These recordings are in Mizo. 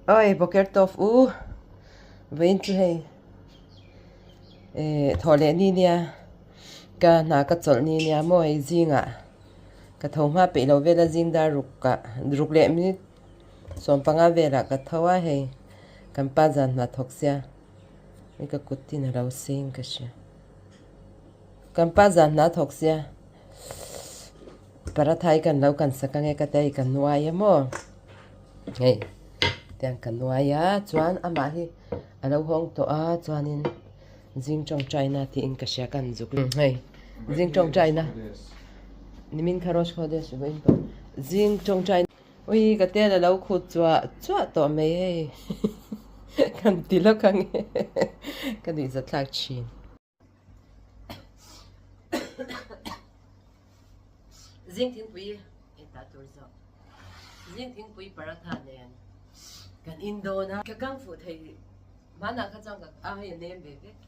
Oi boker tawp u vawiin chu hei eh thawh leh ni nia ka hna ka chawlh ni nia maw hei zingah ka tho hma peih lo vel a zing dar ruk ah ruk leh minute 15 velah ka tho a hei kan pa zan hna thawk sia hei ka kut tin a lo seng ka hria kan pa zan hna thawk sia paratha hi kan lo kan sak ange ka tia hei ka nuai a maw hei tiang ka nuai a chuan amah hi a lo hawng tawh a chuanin zing tawngtaina tiin ka hria kan zuk hei zing tawngtaina nimin kha rosh chodesh vawiin pawh zing tawngtaina ui ka tel a lo khut chuah chuah tawh mai hei kan ti lawk ang e ka nuihzathlak thin. Zing thingpui e ta tur zawk. Zing thingpui paratha nen kan in dawn a. Ka kang fuh thei hmanah kha chuan ka a hei a nem ve vek.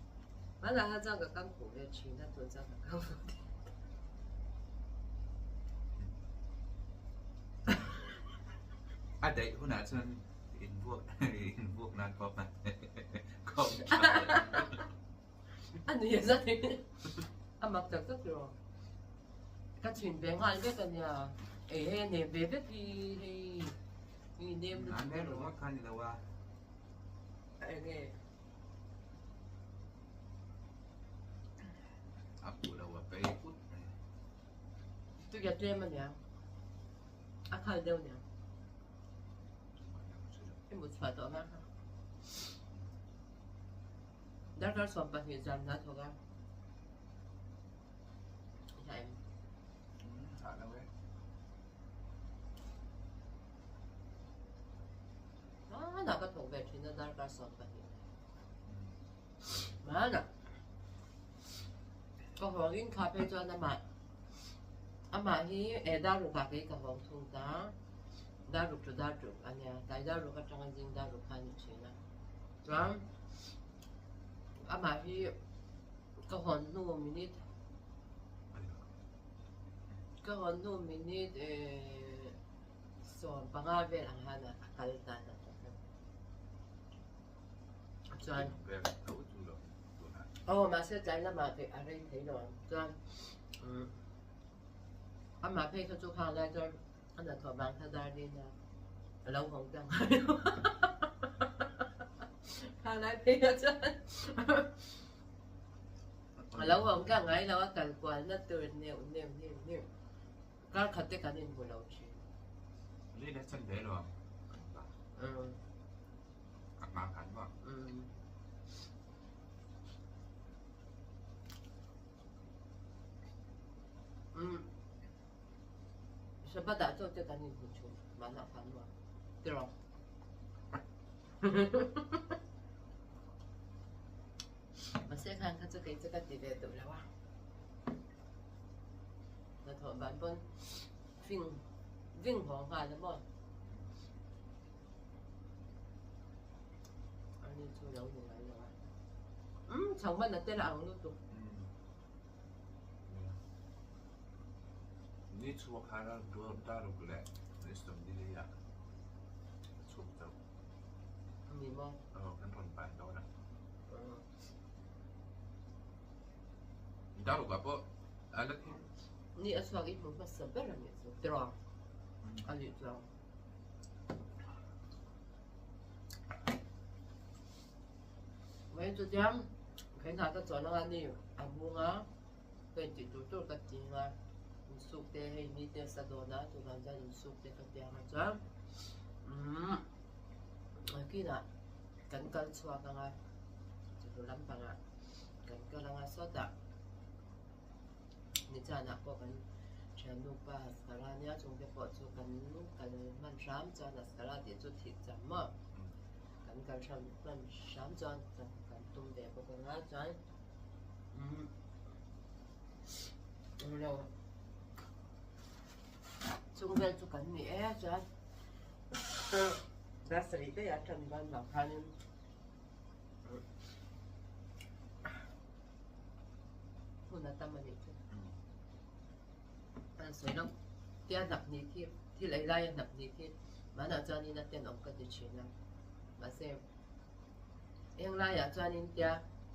Hmanah kha chuan ka kang fuh ve thin a tun chuan ka kang fuh thei. A daih hunah chuan invuak invuak nan pawh hman khawp A ni a zat hi a mak tak tak rawh. Ka chhin ve nghal vek a nia. Ei hei a nem ve vek hi hei hi nem lutuk. A nem ringawt kha a ni lo a. Eng nge? A khuh lo a pei put mai. Tuia tlem a nia. A khal deuh nia. I mut chhuah tawh hma kha. Darkar 12 zan hna thawk a. I em? Tha lo e. Mana ka thawk ve thin a darkar 12. Mana. Ka hawng in kha phei chuan amah amah hi e dar ruk ah kei ka hawng thung ta. Dar ruk to dar ruk ania. Tlai dar ruk atanga zing dar ruk kha a ni thin a. Chuan amah hi ka hawn hnu minute ka hawn hnu minute eh 15 vel ang han a kal tan a chuan aw mahse tlai lamah te a rei thei lo ang chuan amah phei kha chu khang lai chuan A hnathawh vang kha dar nin a a lo hawng ta ngai lo. Kha lai phei kha chuan a lo hawng ta ngai lo a kal kual na tur neuh neuh neuh neuh. Kar khat te kan inhmu lo thin. Ni le chan ve lo ang. A hma khan maw? Shabbat ah chaw te kan inhmu thin mahna khan maw tiraw. Mahse khan kha chu kei chu ka ti ve duh lo a. Hnathawh ban pawn fing ving haw nghal a maw. Ani chu lo ni ngai lo a. Umm chhang hman a tel a ang lutuk. Ni chhuak har a daruk leh wisdom ni lei ah a chhuak chauh. Ni maw? Aw kan rawn pan dawn a. Daruk ah pawh a la thim. Ni a chhuak i hmu hmasa ber a nih chu tiraw a nih chuang. Mai chu chuan kei hna ka chuan anga ni a bung a ka intih tur tur ka ti anga insuk te hei ni te a sa dawn a chuvang chuan insuk te ka ti anga chuan umm kinah kan kal chhuak anga chawhnu lampangah kan kal anga sawtah nichanah pawh kan thiannu pa Haskara nia chungte pawh chu kan kal hman hram chuan Haskara tih chu thih cham maw. Kan kal hram hman hram chuan kan tum ve bawk anga chuan umm englo chung vel chu kan ni e chuan dar sarih daih a tan ban vang khanin hun a tam a nih chu an sawi lawk tia hnap hnih khi thil ei laia hnap hnih khi manah chuanin a tenawm ka ti thin a. Mahse eng laiah chuanin tia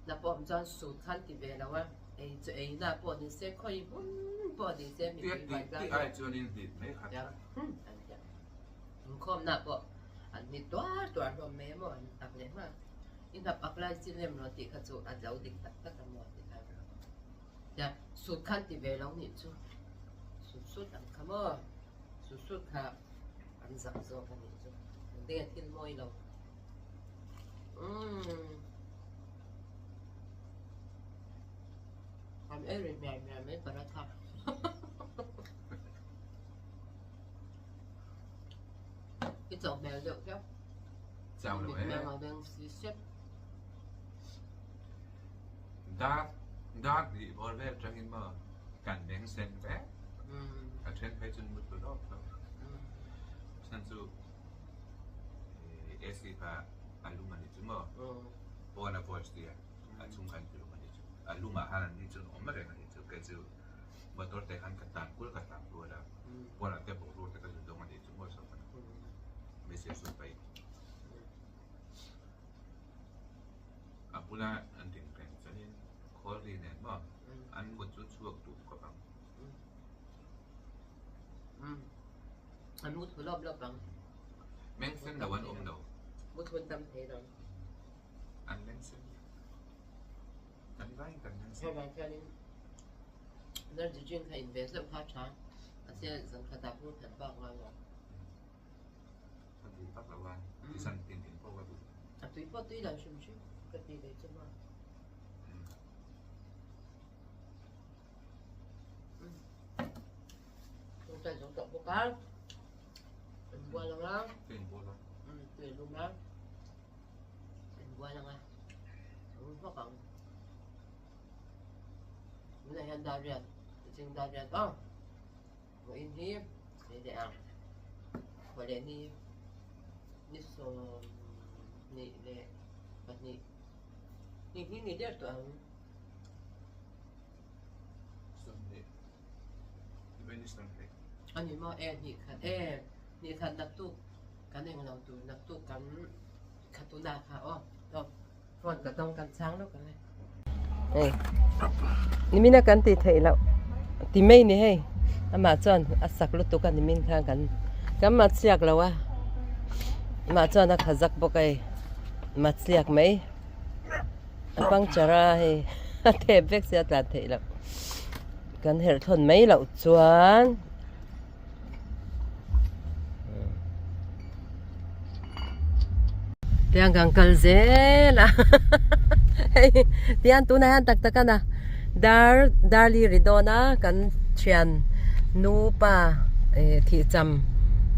hna pawh awm chuan sut khan ti ve lo a, ei chu ei na pawh ni se khawi hmun pawh ni se mipui vai tlang Ti ai chuanin hnit mai khat a. An tia inkhawmna pawh an hnit tuar tuar hlawm mai a maw an tak leh nghal. I hnap ak lai chi lem lo tih kha chu a lo dik tak tak a maw ti kha tia sut khan ti ve lo nih chu sut sut ang kha maw sut sut kha an zak zawk a nih chu engtin nge thil mawi lo umm an ei ri hmiar hmiar mai paratha i chawh hmel deuh hiau. Chau lo e. Dar dar hnih bawr vel tangin maw kan beng sen vek. A then phei chun mut lu lawk lo. Chhan chu AC kha a lum a ni chu maw. Pawn a voice tia a chung khan ti lum a ni chu. A lum ah khan an ni chun awm reng a ni chu. Kei chu motor te khan ka tan kual ka tan kual a. Pawn ah te boruak te ka zu dawng a ni chu maw sawm a. Message chu pai. A bula an din reng chuanin khawl ri nen maw an mut chu chhuak duh khawp ang. An mut hu lawp lawp ang. Meng sen lo an awm lo. Mut hun tam thei lo. An meng sen. Kan vaiin kan meng sen. Hei vang khianin energy drink kha in ve zeuh kha a tha. Mahse zan khatah hmur khat bak ngai lo. Ka duh tak lo a, tisan tin in pawh ka duh. A tui pawh tui lo hrim hrim ka ti ve chu maw. Tawngtai zo tawh bawk a, inbual ang a. Ka inbual a. Tui lum a, inbual ang a, rum hawk ang. Tunah hian dar riat, zing dar riat aw. Vawiin hi hei leh ang khua leh ni ni 22 ni hnih ni der tawh ang. 20 ni 20. A ni maw e hnih khat e hnih khat naktuk kan eng lo tur naktuk kan khatuna kha aw aw phone ka dawng kan chhang lawk ang e. Hei nimina kan tih theih loh ti mai ni hei amah chuan a sak lutuk a nimin khan kan kan mat chhiak lo a amah chuan a kha zak bawk a hei mat chhiak mai a puncture a hei a thep vek sia a tlan theih loh kan herh thawn mai loh chuan. Tiang kan kal zel a hei tiang tunah hian tak tak a na dar dar li ri dawn a kan thian nupa eh thih cham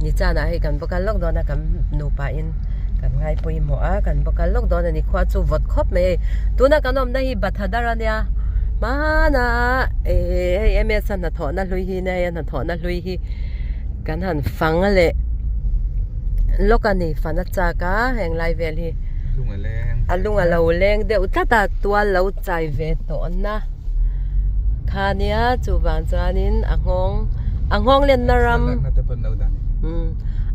ni chan ah hei kan va kal lawk dawn a kan nupa in kan ngai pawimawh a kan va kal lawk dawn a ni khua chu vawt khawp mai hei tuna kan awmna hi Bathadar a nia hmana eh hei M_S a hnathawhna hlui hi nia hei a hnathawhna hlui hi kan han fang leh lawk a ni fan a chak a heng lai vel hi a lung a lo leng deuh tlat a tual lo chai ve tawh na kha nia chuvang chuanin a nghawng a nghawng lenna ram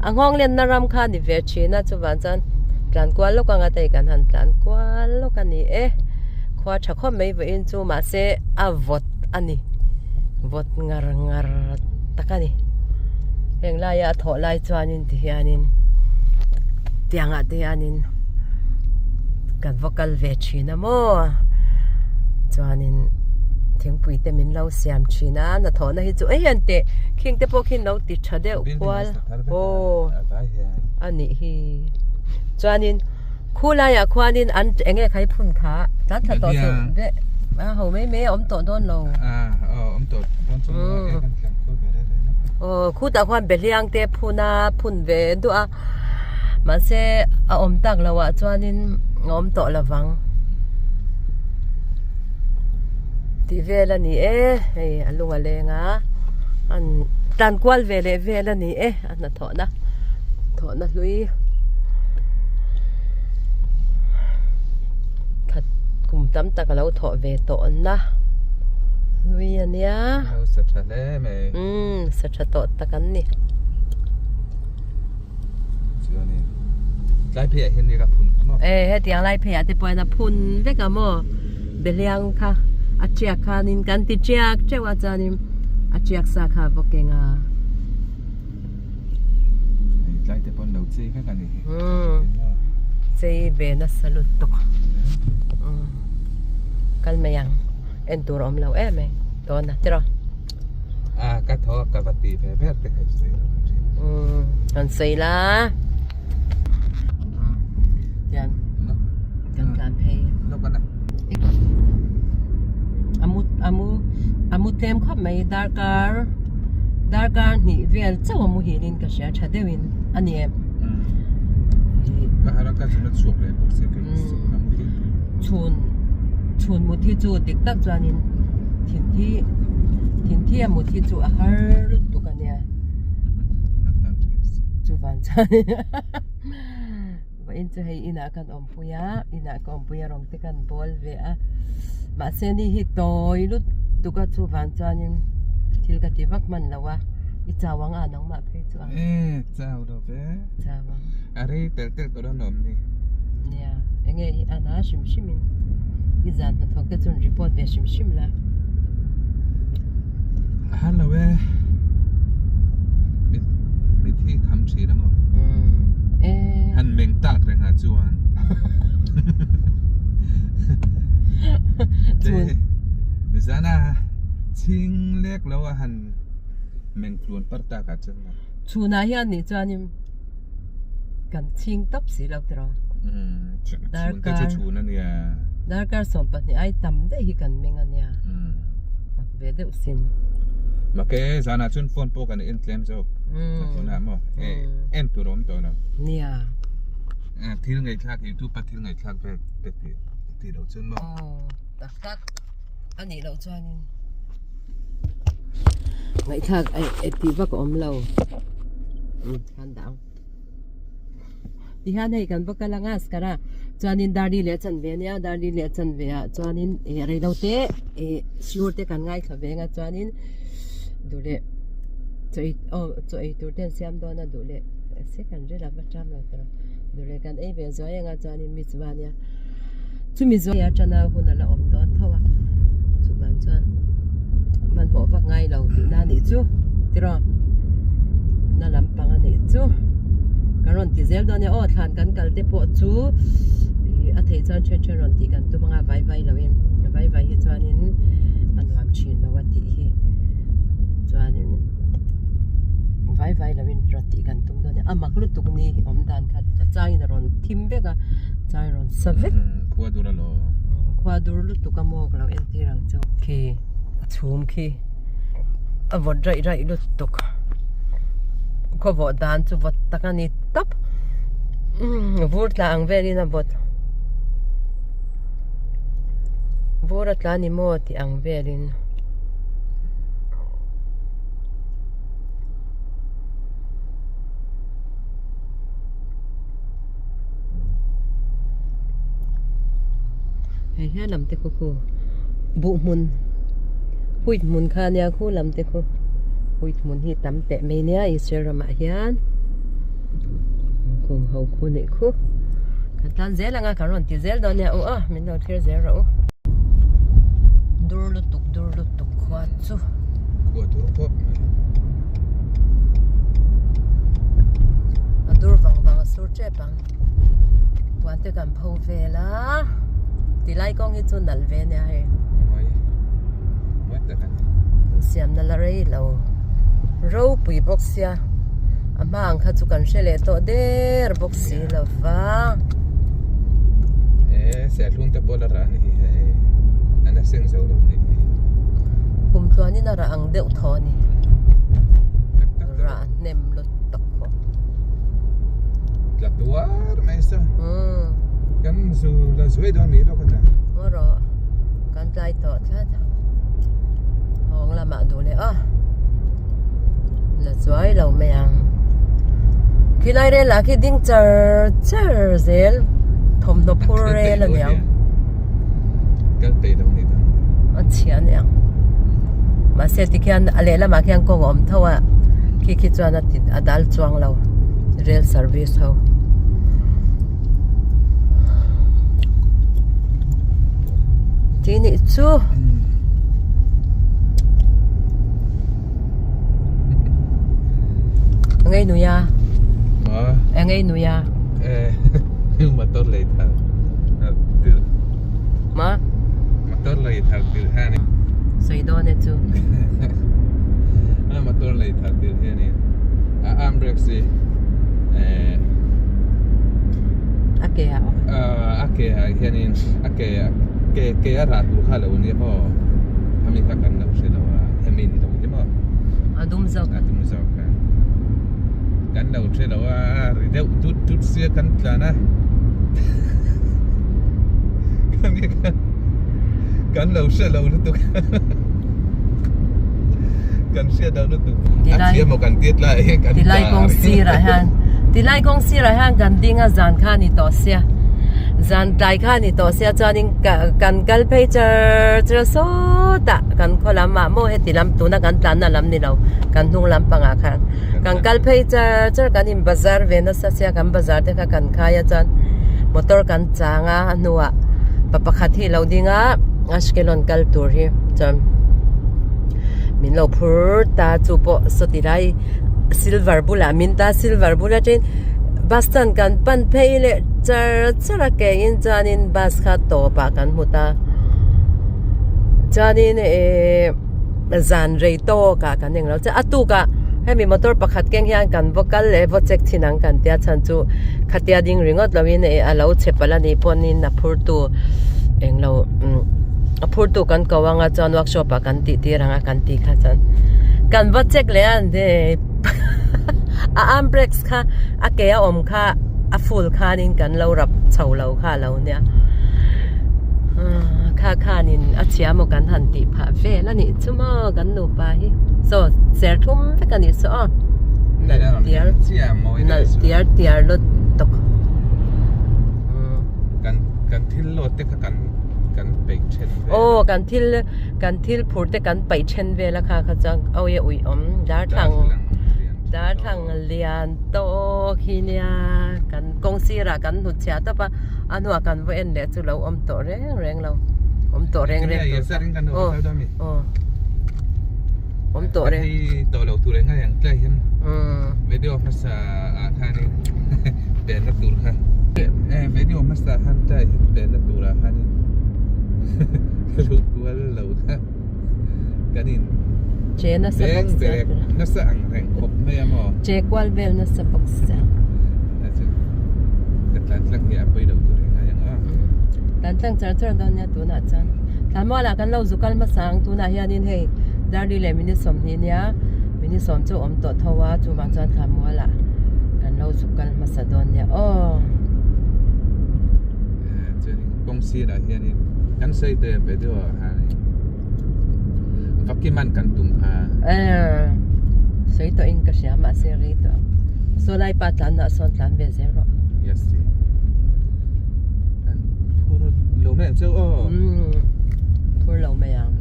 a nghawng lenna ram kha a ni ve thin a chuvang chuan tlan kual lawk anga te kan han tlan kual lawk a ni e khua tha khawp mai vawiin chu mahse a vawt a ni. Vawt ngar ngar tak a ni. Heng laia a thawh lai chuanin ti hianin tiangah te hianin kan va kal ve thin a maw chuanin thingpui te min lo siam thin a hnathawhna hi chu ei an teh khing te pawh khi an lo ti tha deuh kual aw a nih hi chuanin khu laiah khuanin an eng nge khai phun kha tlan thla tawh suh A ho mai mai a awm tawh dawn lo. A awm tawh dawn chuan e kan tlan kual ve reng reng a. Aw khutah khuan behliang te phun a phun ve duah a mahse a awm tak loh ah chuanin a awm tawh lovang tih vel a ni e hei a lung a leng a an tlan kual ve leh vel a ni e a hnathawhna thawhna hlui. Khat kum tam tak a lo thawh ve tawh na hlui a nia. Lo sa tha hle mai. Umm sa tha tawh tak an ni. Chuanin. Tlai pheiah hian nia ka phun kha maw? E hetiang lai pheiah te pawh hian a phun vek a maw? Behliang kha a tiak khanin kan ti tiak teuh a chuanin a tiak sa kha a va keng a. Hei tlai te pawh an lo chei vek a ni hi. Umm chei ve nasa lutuk. Umm kal mai ang en tur a awm lo em em dawn a tiraw. A ka thaw a ka va ti ve ber te kha i sawi lo thin. Umm kan sawi la. Tian kan tlan phei. Amu amu amu tlem khawp mai darkar darkar hnih vel chauh amu hilin ka hria tha deuhin a ni em. Ka hara ka chhun a chhuak leh bawk sia kei amu hil. Chhun chhun mut hi chu dik tak chuanin thinthi thinthi a mut hi chu a har lutuk a nia. Chuvan chuan vawiin chu hei inah kan awmpui a inah ka awmpui a rawng te kan bawl ve a mahse ni hi tawi lutuk a chuvan chuanin thil ka ti vak hman lo a i chau ang a nangmah phei chu ang e chau lo ve chau ang a rei tel tel tawh dawn awm ni nia enge i an a hrim hrim in i zan hnathawk te chuan report ve hrim hrim la A har lo e. Mit mit hi kham thin a maw? E. Han meng tak reng ah chuan. Chun. Nizan a chhing lek lo a han meng tluan par tak ah chuan. Chhunah hian nih chuanin kan chhing tawp si lo tiraw. Chhun te chu chhun a nia. Darkar 12 ai tam daih hi kan meng a nia. Mak ve deuh sin. Mak e, zanah chuan phone pawh kan en tlem zawk. Tunah maw en tur a awm tawh lo. Nia. Thil ngaihthlak youtube a thil ngaihthlak vel te tih loh chuan maw. Aw tak tak a nih loh chuanin. Ngaihthlak e tih vak a awm lo. Khan dah ang. Tihian hei kan va kal anga Askara chuanin Darli leh a chanve ania Darli leh a chanve ah chuanin ih rei lo te ih siur te kan ngaithla ve anga chuanin duh leh chaw ei aw chaw ei tur te an siam dawn a duh leh se kan ril a va ṭam lo tawh duh leh kan ei ve zuai anga chuanin mitzvah ania chumi zuai atana hun a la awm dawn tho a chuvang chuan hmanhmawh vak ngai lo tihna a nih chu tiraw na lampang a nih chu kan rawn ti zel dawn nia aw thlan kan kal te pawh chu ih a theih chuan then then rawn tih kan tum anga vai vai lo in a vai vai hi chuanin a nuam thin lo a tih hi chuanin vai vai lo in rawn tih kan tum dawn nia a mak lutuk ni awm dan kha a changin a rawn thim vek a. Chai rawn sa vek. Khua dur a lo. Khua dur lutuk a maw ka lo entir ang chu. Khi a chhum khi a vawt raih raih lutuk. Khaw vawh dan chu vawt tak a ni tawp. Vur tla ang velin a vawt. Vur a tla ni maw tih ang velin. Hei hian lam te khu khu buh hmun wheat hmun kha ania khu lam te khu wheat hmun hi tam teh mai nia Israel ramah hian kawng ho khu nih khu kan tan zel anga kan rawn ti zel dawn nia u aw min lo thlir zel rawh u dur lutuk dur lutuk khua chu khua tur khawp mai a dur vang vang a sur tep ang puan te kan pho vel a tilai kawng hi chu nalh ve ania hei insiamna la rei lo ropui bawk sia a hma ang kha chu kan hre leh tawh der bawk si lo va e serthlum te pawh la rah a ni hi hei a la seng zo lo a ni hi kum tluanin a rah ang deuh thaw a ni rah hnem lutuk khaw tla tuar mai sa kan zu la zuai dawn mi lawk ata ngaw rawh kan tlai tawh tlat hawng lamah duh leh a la zuai lo mai ang khilai rel ah khi ding char char zel thawmhnaw phur rel a niang a chhia a niang mahse tikhian a lehlamah khian kawng a awm tho a khi khi chuan a ti a dal chuang lo rail service ho. Ti nih chu. Ngei nui a. Ma. Ngei nui a. Eh, motor lei thar. Ma. Motor lei thar tir hian. Sawi dawn e chu. Motor lei thar tir hian a arm brake si eh a ke a a ke ah hianin a ke ke ke a rah tur kha lo nia maw hemi kha kan lo hre lo a hemi ni lo hi maw a dum zawk a dum zawk a kan lo hre lo a ri deuh tut tut sia kan tlan a khami kha kan lo hre lo lutuk kan hriat lo lutuk a thiam maw kan tiat lai hian kan tilai kawng sirah hian tilai kawng sirah hian kan ding a zan kha a ni tawh sia zan tlai kha a ni tawh sia chuanin kan kal phei char char a sawtah kan khaw lamah maw heti lam tuna kan tlanna lam ni lo kan hnung lampangah khan kan kal phei char char kan in bazar ve nasa sia kan bazar te kha kan khai a chuan motor kan chang a a hnuah pa pakhat hi a lo ding a Ashkelon kal tur hi chuan min lo phur ta chu pawh sawti lai silver bulah min ta silver bul atangin bus stand kan pan phei leh char char a ke in chuanin bus kha tawpah kan hmu ta chuanin ehh zan rei tawkah kan englo chiah a tukah hemi motor pakhat keng hian kan va kal leh va check thin ang kan tia chhan chu khatia ding ringawt lovin eh a lo chhe palh a nih pawhin a phur tu englo umm a phur tu kan ko anga chuan workshop ah kan tih tir ang a kan tih kha chuan kan va check leh a a arm brakes kha a ke a awm kha a full khanin kan lo rap chho lo kha a lo nia kha khanin a chhia maw kan han tih phah vel a nih chu maw kan nupa hi saw serthum vek a nih chu aw nalh tiar nalh tiar tiar lut tawk kan kan thil lawt te kha kan kan peih then vel aw kan thil kan thil phur te kan paih then vel a kha kha chuan awi a uih awm darthlang darthlang lian tawk hi nia kan kawng sirah kan hnut chhiah tawp a a hnuah kan va en leh chu lo awm tawh reng reng lo awm tawh reng reng tur aw aw awm tawh reng tawh lo tur enga yang tlai hian video hmasa ah khanin penna tur kha video hmasa khan tlai hian penna tur ah khanin lu kual lo kha kan in che nasa bawk sia nasa ang reng khawp mai a maw che kual vel nasa bawk sia ka tlan tlang hi a pawi lo tur enga yang a tlan tlang char char dawn nia tunah chuan thlanmualah kan lo zu kal hmasa ang tunah hianin hei Darli leh minute sawmhnih nia minute sawm chu a awm tawh tho a chuvang chuan thlanmualah kan lo zu kal hmasa dawn nia aw. Chuanin kawng sirah hianin kan sawi te video ah hianin vakiman kan tum kha. Sawi tawh in ka hria mahse rei tawh ang. Saw lai pa tlan ah sawn tlan ve zel rawh. Yes. Kan phur lo mai ang cheu aw. Phur lo mai ang.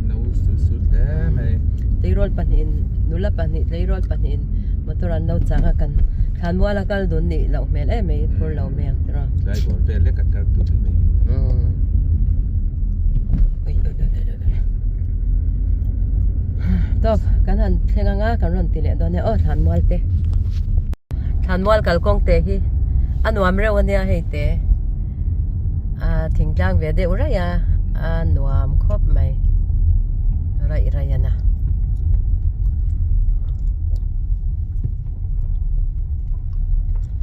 No su su hle mai. Tleirawl pahnihin nula pahnih tleirawl pahnihin motor an lo chang a kan thlanmual a kal dun nih loh hmel em mai phur lo mai ang tiraw. Tlai bawr vel lek a kal tur ni mai. Tawp kan han thleng anga kan rawn ti leh dawn e aw thlanmual te. Thlanmual kalkawng te hi a nuam reuh a nia hei te a thingtlang ve deuh raih a a nuam khawp mai raih raih a na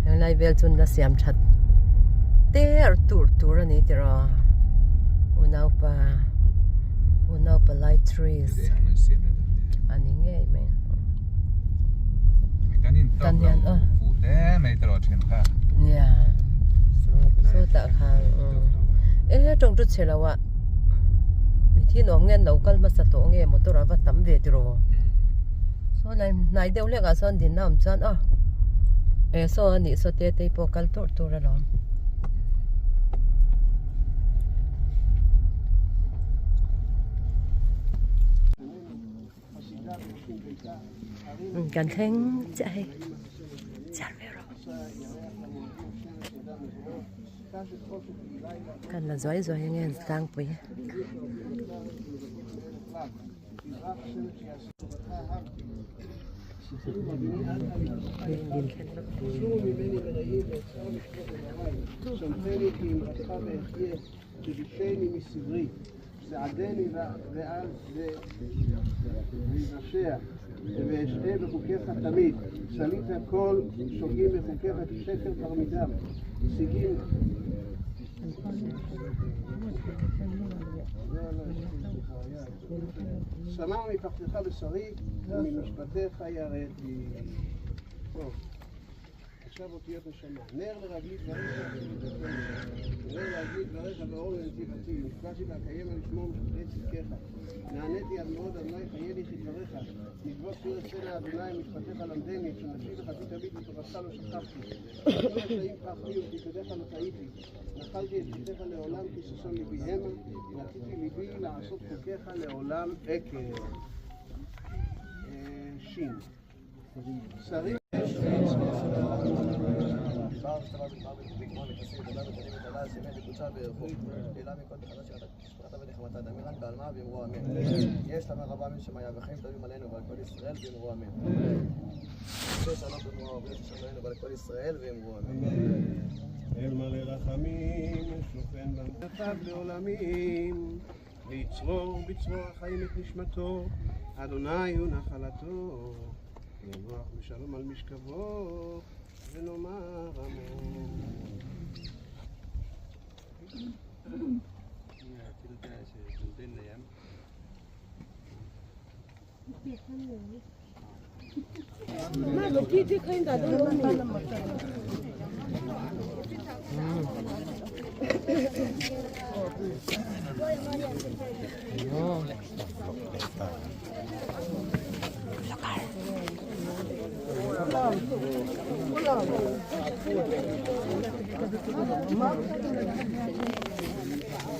helai vel chu la siam that ter tur tur a ni tiraw unaupa unaupa light trees a ni ngei mai. Kan in tawk lo fuh hle mai tawh thin kha. Nia. Sawtah khan e tawng chu chhe lo a. Mi thin awm nge lo kal hmasa tawh nge motor a va tam ve tiraw. Saw lai hnai deuh hlek ah sawn dinna awm chuan aw e saw a nih saw te te pawh kal tur tur alawm. Kan thleng chiah hei chhiar ve rawh. Kan la zuai zuai ange an tlangpui.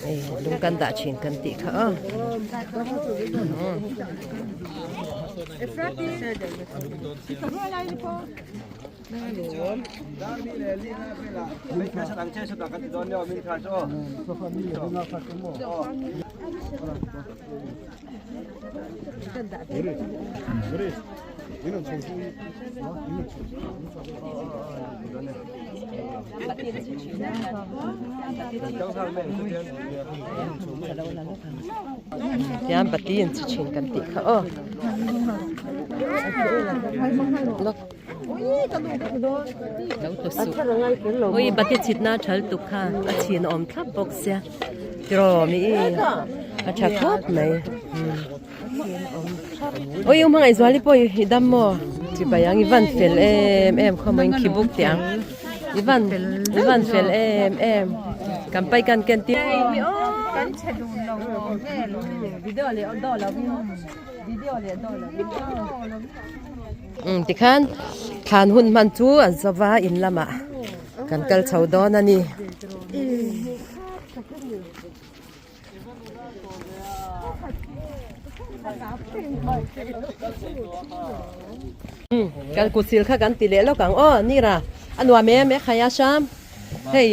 Hei lung kan dah thin kan tih kha aw. Tian pati in chi thin kan tih kha aw. Ui bati chhitna thal tuk kha a chhin awm thlap bawk sia tiraw mi a tha khawp mai ui u hmangaih zuali pawh i dam maw chibai ang i van fel em em khawmaw in khi buk teh ang i van i van fel em em kan pai kan ken tir Umm tikhan thlan hun hman chu an zova in lamah kan kal chho dawn a ni. Umm kan kutsil kha kan ti leh lawk ang aw nira a nuam em e khai a hram hei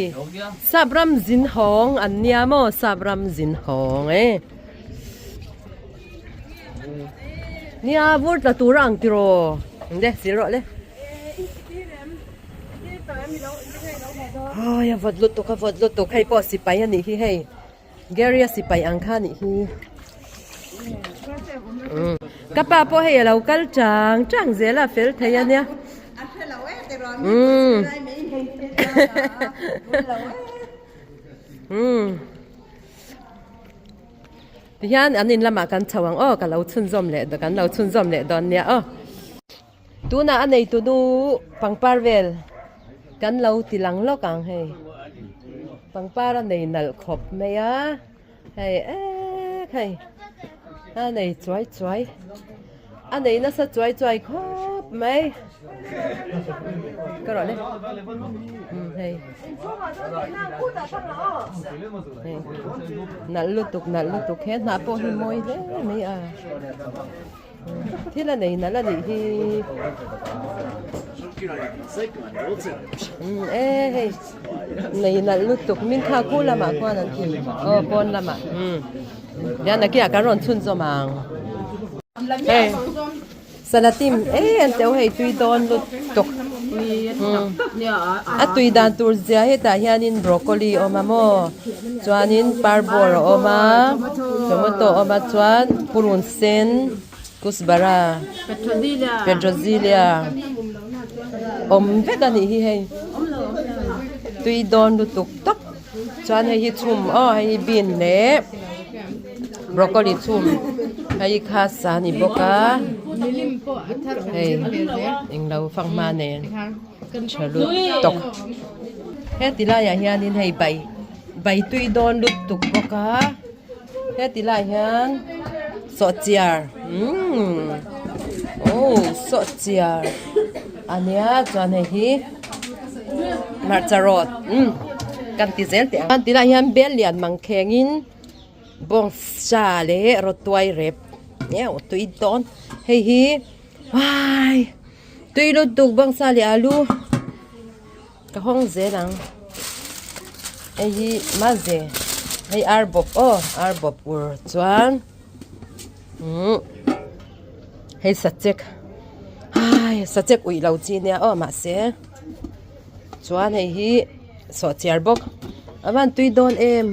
sap ram zin hawng an nia maw sap ram zin hawng e. Nia vur tla tur a ang tiraw eng le sil rawh le Ai a vawt lutuk a vawt lutuk hei pawh sipai a nih hi hei Gary a sipai ang kha a nih hi Ka pa pawh hei a lo kal chang chang zel a fel thei a nia Umm. Tihian an in lamah kan chho ang aw ka lo chhunzawm leh kan lo chhunzawm leh dawn nia aw. Tunah a neitu nu pangpar vel kan lo ti lang lawk ang hei. Pangpar a nei nalh khawp mai a hei ek hei a nei chuai chuai a nei nasa chuai chuai khawp mai. Ka rawh le hei. Nalh lutuk nalh lutuk he hnah pawh hi mawi hle mai a thil a nei nalh a nih hi. Umm e hei nei nalh lutuk min kha khu lamah khuan an ti aw pawn lamah umm tihian nakinah kan rawn chhunzawm ang hei salatim e an teuh hei tui dawn lutuk umm a tui dan tur zia hetah hianin broccoli a awm a maw chuanin parbawr a awm a tomato a awm a chuan purun sen. Kusbara, Petrozilia awm vek a nih hi hei tui dawn lutuk tak chuan hei hi chhum aw hei hi bean leh broccoli chhum hei hi kha sa a ni bawk a hei englo fanghma nen tha lutuk heti laiah hianin hei bai bai tui dawn lutuk bawk a. Heti lai hian sawhchiar umm oh sawhchiar a nia chuan hei hi hmarcha rawt umm kan ti zel teh ang tilai hian bel lian mang khengin bawngsa leh rawtuai rep neuh tui dawn hei hi uai tui lutuk bawngsa leh alu Ka hawng zel ang. Hei hi maze hei ar bawp aw ar bawp ur chuan umm hei sachek hai sachek uih lo chi nia aw mahse chuan hei hi sawhchiar bawk a van tui dawn em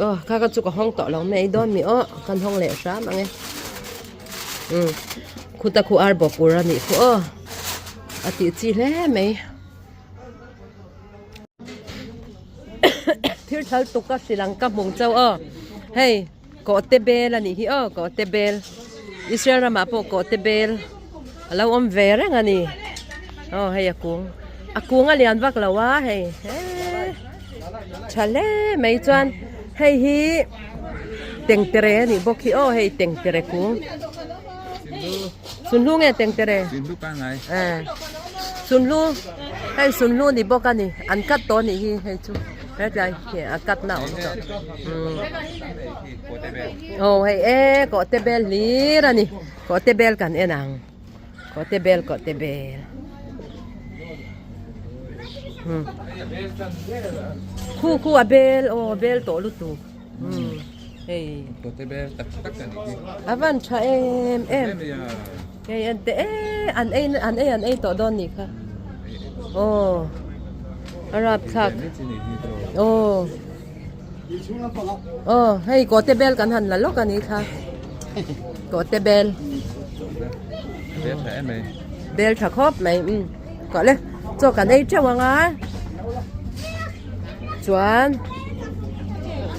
aw kha kha chu ka hawng tawh lo mai dawn mi aw kan hawng leh hram ang e umm khuta khu ar bawp ur a nih khu aw a tih chi hle mai thil thal tuk a Sri Lanka hmung chauh aw hei kawhte bel a nih hi aw kawhte bel Israel ramah pawh kawhte bel a lo awm ve reng a ni aw hei a kung a kung a lian vak lo a hei eee tha hle mai chuan hei hi tengtere a nih bawk hi aw hei tengtere kung sunhlu nge tengtere eh sunhlu hei sunhlu ni bawk a ni an cut tawh a nih hi hei chu hetlai hi a cut na a awm tawh umm aw hei e kawhte bel hlir a ni kawhte bel kan en ang. Kawhte bel kawhte bel umm khu khu a bel aw a bel tawh lutuk umm hei kawhte bel tak tak a ni hi a van tha em em hei an te e an ei an ei an ei tawh dawn nih kha aw a rapthlak aw Aw hei kawhte bel kan han la lawk a ni kha kawhte bel bel tha em mai bel tha khawp mai um kawh le chaw kan ei teuh ang a chuan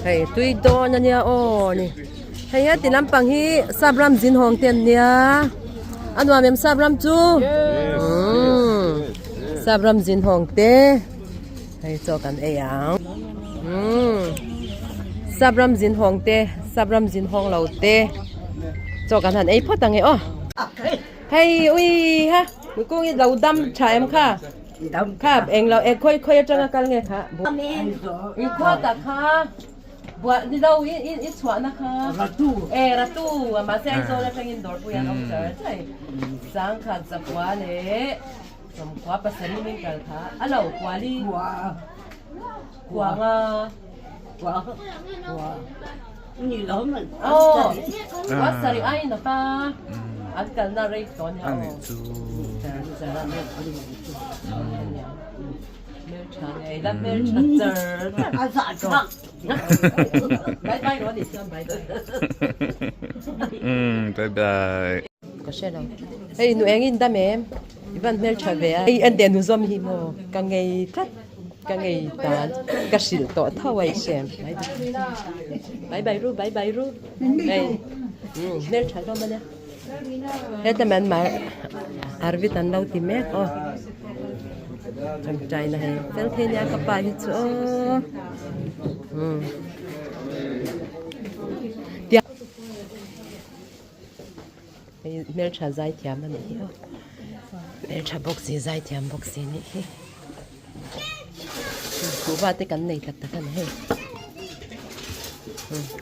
hei tui dawn a nia aw ni hei heti lampang hi sap ram zin hawng te an nia a nuam em sap ram chu umm sap ram zin hawng te. Hei chaw kan ei ang. Umm. Sapram zin hawng te, sapram zin hawng lo te. Chaw kan han ei phawt ang e aw. Hei ui ha, mikung i lo dam tha em kha. Kha eng lo e khawi khawi atanga kal nge kha. I khua ta kha. Buah ni lo i i i chhuahna kha. Ratu. E ratu mahse Aizawl atangin dawrpui an awm char chai. Sangkhat zakua leh Sawmkhua pasarih min kal kha a lo kuali kuanga aw kua sarih ai na pa an kalna rei tawn hi aw hmeltha ngei la hmeltha char char bye bye rawh ni chuan bye bye bye bye ka hre lo hei nu eng in dam em i van hmel tha ve a hei en teh nu zawm hi maw ka ngei tlat ka ngei tan ka hrilh tawh tho a i hre bye bye ru bye bye ru hei umm hmel tha hlawm a nia heta man mar arvit an lo ti mek aw tawngtai na hei fel thei nia ka pa hi chu aw umm. Hei hmeltha zaithiam a nih hi aw hmeltha bawk si zaithiam bawk si a nih hi kuhva te kan nei tak tak a ni hei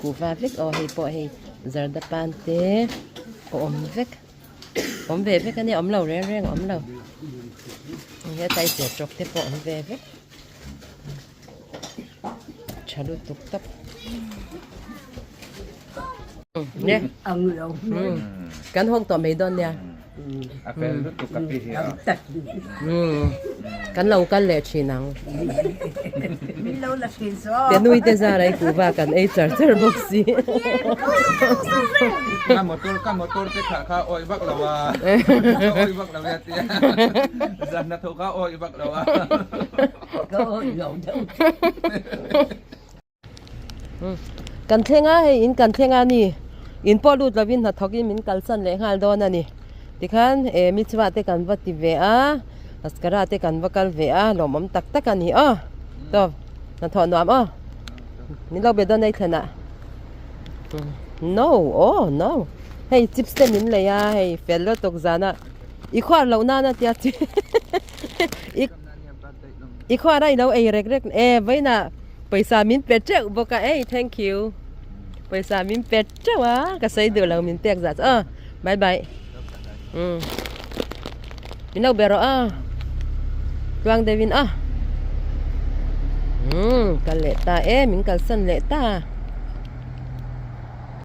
kuhva vek aw hei pawh hei zarda pan te a awm vek. Awm ve vek ania awm lo reng reng awm lo. Hetlai sertawk te pawh awm ve vek. Tha lutuk tawp. Ne. Kan hawng tawh mai dawn nia. A fel lutuk ka pi hi a. Kan lo kal leh thin ang. Min lo la thin so. Te nui te zar ai kuhva kan ei char char bawk si. Ka motor ka motor te kha kha awih vak lo a. Awih vak lo ya tia. Zan hnathawh kha awih vak lo a. Ka awih lo deuh. Kan thleng a hei in kan thleng a ni in pawh lut lovin hnathawk in min kalsan leh nghal dawn a ni tikhan eh michhuah te kan va ti ve a mascara te kan va kal ve a lawmawm tak tak a ni aw tawp hnathawh nuam aw min lo be dawn a i thlen ah no aw no hei chips te min lei a hei fel lutuk zan a i khuar loh nan a tia chi i i khuar a i lo ei rek rek e vawiinah. Pawisa min pe teuh bawk a ei thank you pawisa min pe teuh a ka sawi duh lo min pek zah chu aw bye bye umm min lo be rawh a tluang deuhin a umm kal leh ta e min kalsan leh ta.